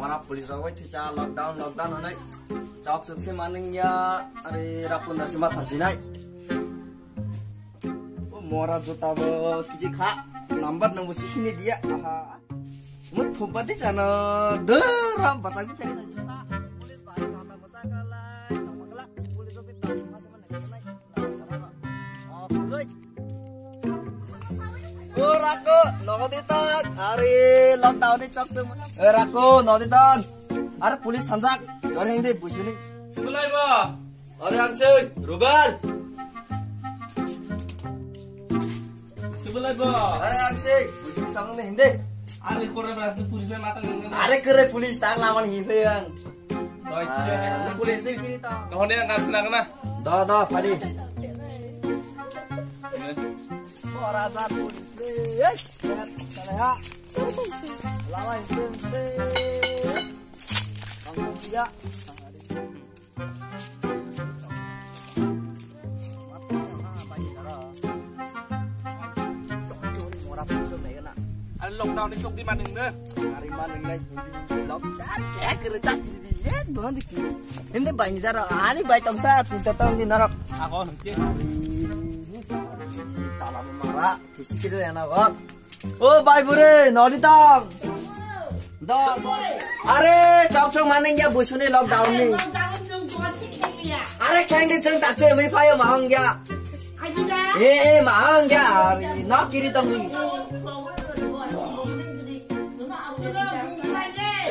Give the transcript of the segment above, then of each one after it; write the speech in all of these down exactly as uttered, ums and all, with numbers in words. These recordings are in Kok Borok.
Mora police rok bai thwisa lockdown, lockdown hwnwi chok chok se manwng ya, are rapunda se ma thansinai. O mora juta bo kiji kha, number nang bo sisini dia. Aha. Mo thupa di chana dera bachak se pheri na. Police bai thanda bachak kalai, thanda kalai, police rok thanda se manwng. O rako, nodi tang. Are, lockdown ni chok tu. E rako, nodi tang. Are police thanjak. Jor hindi, bujuni. Sebelai ba. Are angseng, Rubal. Sebelai ba. Are angseng, bujuni samang ni hindi. Are kore berasni police bai mata nang. Are kore police tang lawan hi pheyang. Police ni kiri ta. Kahone yang kapsi nak na. Da, da, padi. Ora sa police. Ei, kala ya. Lawan itu. Kamu dia. Are lockdown ni chok di manwng ne. Are manwng nai hindi lockdown ke kere ta kiri di. Ye, dohan di kiri. Hindi bai ni daro. Ani bai tong sa, tu tong di narok. Ako nungke. Tala mara. Kisi kiri ya na ba. O bai bure, nodi tang. Da, da. Are, chok chok manwng ya busuni lockdown ni. Are, kheng di chwng tak che mi phayo mahang ya. E, e, mahang ya. Ari, no kiri tong ni.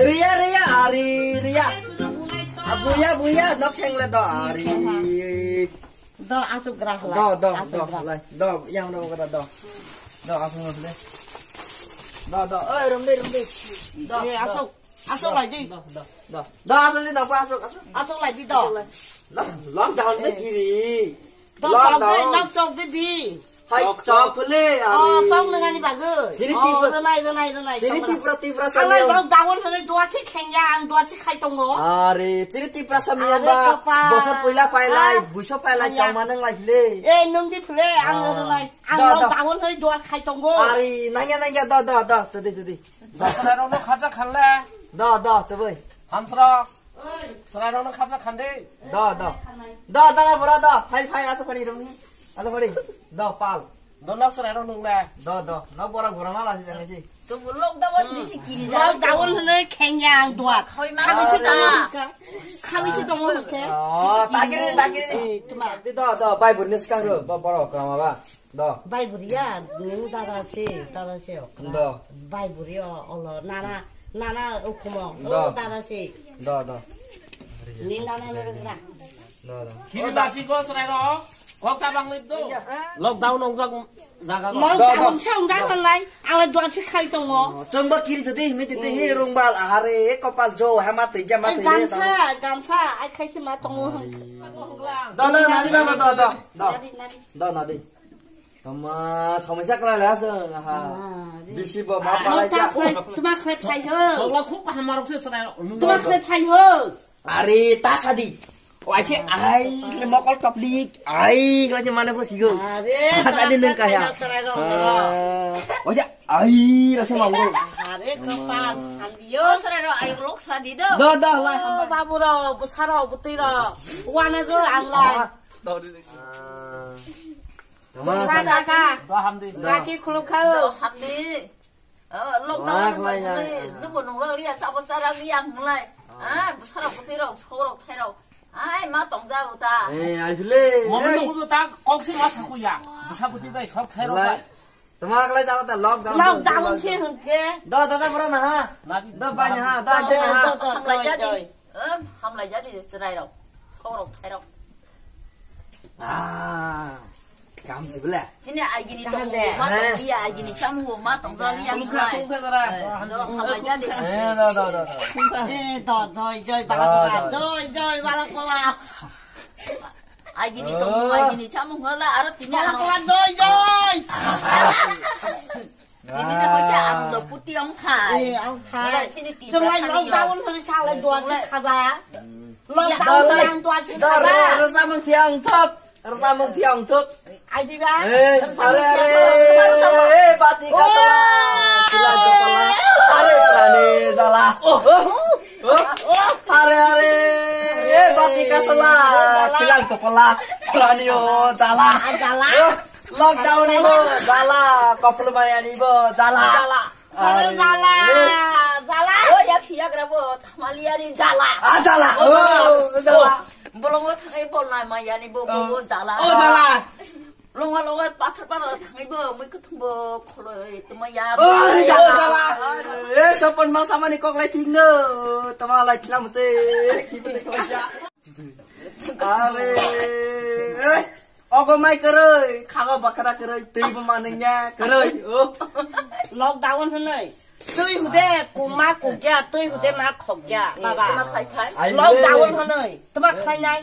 Ria, ria, ari, ria. Abuya, buya, no kheng le do, ari. Do, asuk gra hla. Do, do, Asuk do, gra. Lai. Do, yang do, gra do. Do, asuk gra hla. Do, do, oi, rum de, rum de. Do, Eh, do. Asuk, asuk Do, lai di. Do, do, do. Do, asuk di, do, asuk, asuk. Asuk lai di do. Asuk lai. Lo-, lockdown de Eh. kiri. Do, Lockdown. Sok de, nok sok de bi. Hai, Sok, sok sok. le, Oh, ari. Sok nang ani bagwi. Sini Oh, Tipra-, ronai, ronai, ronai, sini sok Tipra, Tipra nang. Ang lai samyang. Lockdown hwnwi dua si khengya, ang dua si khai tongo. Ari, sini Tipra samyang Are ba. Kapal. Bosor puila pailai, Ah. buiso pailai, Hanya. chongma nang lai le. Eh, nung di phule, ang Ah. ronai. Ang Da, da. Lockdown hwnwi dua khai tongo. Ari, nangya, nangya, da, da, da, tadi, tadi. Da, da, rokno khacha khanle. Da, da, teboi. Hamsra. Chwrairokno khacha khandi. Da, da. Da, da, da, bora, da. Phai, phai, aso phani rokni. Aso phani. Da, pal. Donak chwrairok nungle. Da, da. Nok bora bora mala si jang si. Tum lockdown ni si kiri ja. Lockdown hwnwi khengya ang dua. Khoi ma Khagwi si da. Tongo hwnkhe. Khagwi si tongo hwnkhe. Oh, takiri, takiri. Eh, tuma. Di da, da, bai burni skang ro, ba, bora kama ba. Do. Bai buriya, nung dada se, dada se okra. Do. Bai buriya, olo, nana, nana ukumo, o Do. Dada se. Do, do. Ni nana nurungra. Do, do. Kiri basi ko serai ro, kok tabang lit do. Lockdown ongjak jaga ro. Do, do. Lockdown se ongjak lai, ala dua se khai tongo. Chwngbo kiri tadi, himi tadi, he rungbal, ahare, kopal jo, hama twi, jama twi, Gamsa, gamsa, ai khai se ma tongo. Do, do, nadi, do, do, do, do. Do. Nadi, nadi. Do, nadi. Tama, somisa kala le aswng, aha. Ah, di. Bisi bo ma Ah, palai ta ja. Khlai, tuma khlai phai ho. Sokla khub hamarok se serai. Tuma khlai phai ho. Are, ta sadi. Wai se, ai, le mokol toplik. Ai, khlai se mana bo sigo. Are, ta sadi nung kaya. Khlai serai rok. Ah, wai se, ai, rasa mau. Are, kopal, handio. Serai rok, ai, rok sadi do. Do, do, lai. Oh, babu rok, bwsa rok, bwtwi rok. Wana go, ang lai. Ah, do, di, di. Ah. Tama Tama sa- kaka. Ba hamdi. Kaki khuluk khao. Hamdi. Oh, lockdown Wah, ni khlai bai ya. Ni, ni bo nung rok liya, sabo sara liya nglai. Ah, bwsarok bwtwi rok, sok rok, thai rok. Ai, ma tong ja bo ta. Eh, ai phile. Mo Eh. Nung bo ta kok si ma saku ya. Bwsa bwtwi bai sok thai rok Lai. Bai. Tama khlai ja ta lockdown. Lockdown se hwnkhe. Do, do, do, bro na ha. Nabi. Do, bai na ha, do, je na ha. Do, do, Hamlai do, jadi. do. Eh, hamlai jadi chwrai rok. Sok rok, thai rok. Ah, kam sibla. Sini ai gini Tahan tong deh. Ma tong Eh. Dia ai gini sam ho ma tong ja liya Tungkha, mulai. Tungkha, tara. Eh, do hamlai jadi. Eh, do, do, do, do. Eh, do, do, joi, balak Do, kola. do. Joi, joi, balak kola. Ai gini tong Oh. Ai gini sam ho la aro tini Balak ano. Kola, joi, joi. Tini na hoja ang do puti ang khai. Eh, ang khai. Wala chini ti Sungai sa kani lockdown yo. Hori sa lai dua Sungai. Khaja. Hmm. Lockdown Dale. Yang dua si Dale, khaja. Rasa mung thiang thok. Rasa mung thiang thok. Ai di ba? Eh, Rasa are, mung are, thiang thok. Eh, bati Oh. Ka sala. Sila ka sala. Are, prane jala. Oh. Kopala, kopala ni o, jala. Ah, jala. Eh, lockdown ni bo, jala. Kopala maya ni bo, jala. Jala. Are, jala, eh. Jala. O, yak siyak rabo, thamaliya ni jala. Ah, jala. O, jala. Oh, jala. Bolongo thangai bolnai maya ni bo, bo, oh, bo, jala. Oh, jala. Longa longa pathar pathar thangai bo, mui kuthum bo, kholoi, tuma ya. Oh, jala. Jala. Eh, sopon ma samani kok lai thik no. Tama lai khilam se. Khibo te khlai ya. Are, eh, ogo mai kwrwi, khago bakra kwrwi, twi bo manwngya kwrwi, oh. Lockdown hwnwi, twi hude kuma kukya, twi hude ma khokya, baba. Tama khai khai. Ai, lockdown eh. Hwnwi, tama khlainai.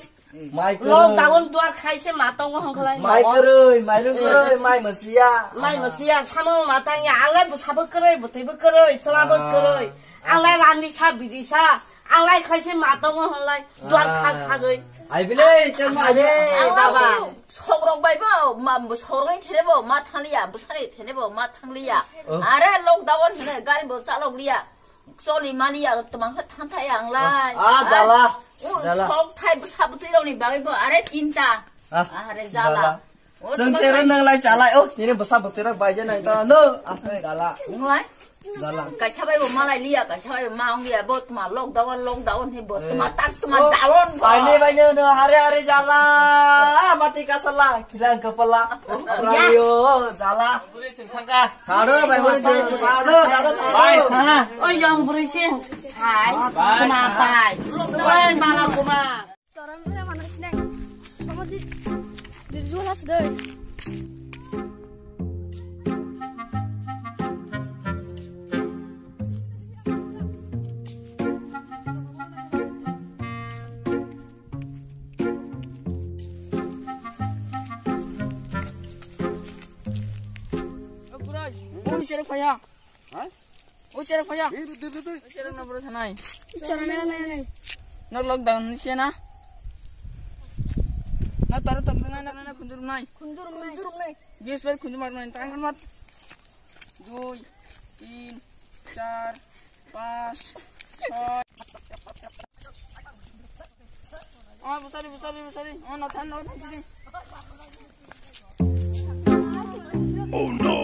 Mai kwrwi. Lockdown duar khai se ma tongo hwnkhlai. Mai kwrwi, mairung kwrwi, mai masiya. Mai masiya, samung ma tangya, anglai bwsabo kwrwi, bwtwibo kwrwi, chwlabo kwrwi. Anglai rani sa, bidi sa. Ang lai khlai se ma tongo hwnlai, duar khak khagwi. Ai bile, chama are, baba. Sok rok bai bo, ma, sok rok ni thene bo, ma thang liya, bwsani thene bo, ma thang liya. Oh. Are lockdown hwne, gari bo chalok liya. Choli mani ya, twmang khe thang thai ang lai. Ah, jala. Oh, jala. Sok thai bwsa bwtwi rok ni bagwi bo, are chinta. Ah, are jala. Jala. Chwng sero nang lai chalai, oh, nini bwsa bwtwi rok baija nai to, no, ah, jala. Wnglai? Jala. Kaisa bai bo malai liya, kaisa bai bo ma ong liya, bo tuma lockdown, lockdown he bo tuma tak tuma down bo. Baini baini no, hare hare jala, ah, mati kasala, kilang kepala, oh, ya. Abrayo, jala. Kado, bai buri jeng, kado, kado, kado. Bai, ha. Oi, yang buri sing. Hai, bai. Kuma bai. Oi, mala kuma. Chora mera manai sinai. Somo di, di jual has doi. Ui, sere paya. Ha? O cherok phaiya. Ui, dur, dur, dur. O cherok no bro thanai. Chora mera nai nai. No lockdown ni se na. No taro tok nai na, na khundur nai. Khundur nai. Khundur nai. Bis bar khundur mar nai, tang mar. Dui, tin, char, pas, choi. Oh, busari, busari, busari. Oh, no, than, no, than, sini. Oh, no.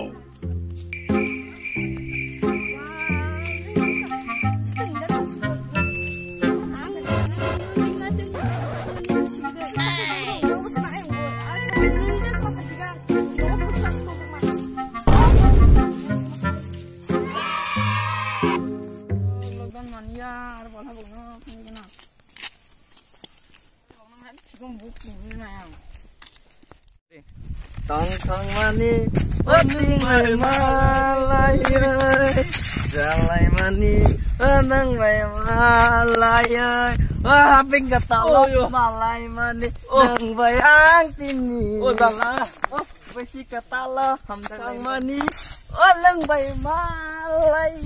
Lockdown mania, ar bol ha bol no, kini kena. Tong tong mani, o ting lai malai, jalai mani, o nang bai malai, o haping kata lo malai mani, nang bai ang tini. O jala, o besi kata lo hamtang mani, o nang bai malai.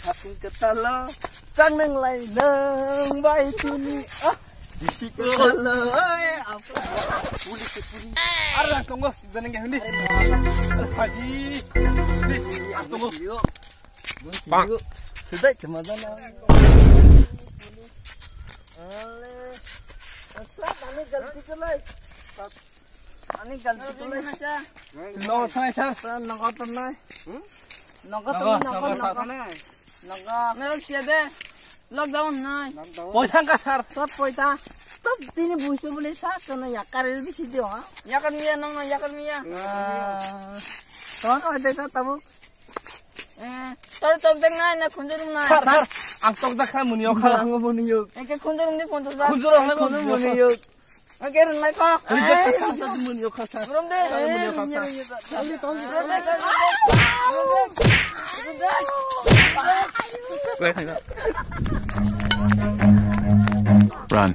Hapung ketalo, chang nang lai nang bai tini. Ah, bisi ketalo, eh, apa? Puli ke puli. Arang tongo, sida nang hindi. Haji. Di, tongo. Bang. Sudah cuma dana. Ale. Asa, kami galti kelai. Ani galti kelai. No, thai sa. Sa, nogo to nai. Nogo to nogo, nogo, nogo. Nogo. Nogo siya de. Lockdown nai. Poisa ka sar. Sab poisa. To tini buisu bole sa, kono yakar el bisi dio, ha? Yakar miya, nong nong yakar miya. Ah. Tong ka de ta tabu. Eh, tor tok dek nai, na khunjur nai. Sar, sar. Ang tok dak kha muni yok kha. Ang muni yok. Eke khunjur ni ponchas ba. Khunjur ang khunjur muni yok. Oke, run mai kha. Khunjur tok kha, muni yok kha, sar. Rum de. Muni yok kha, sar. Run.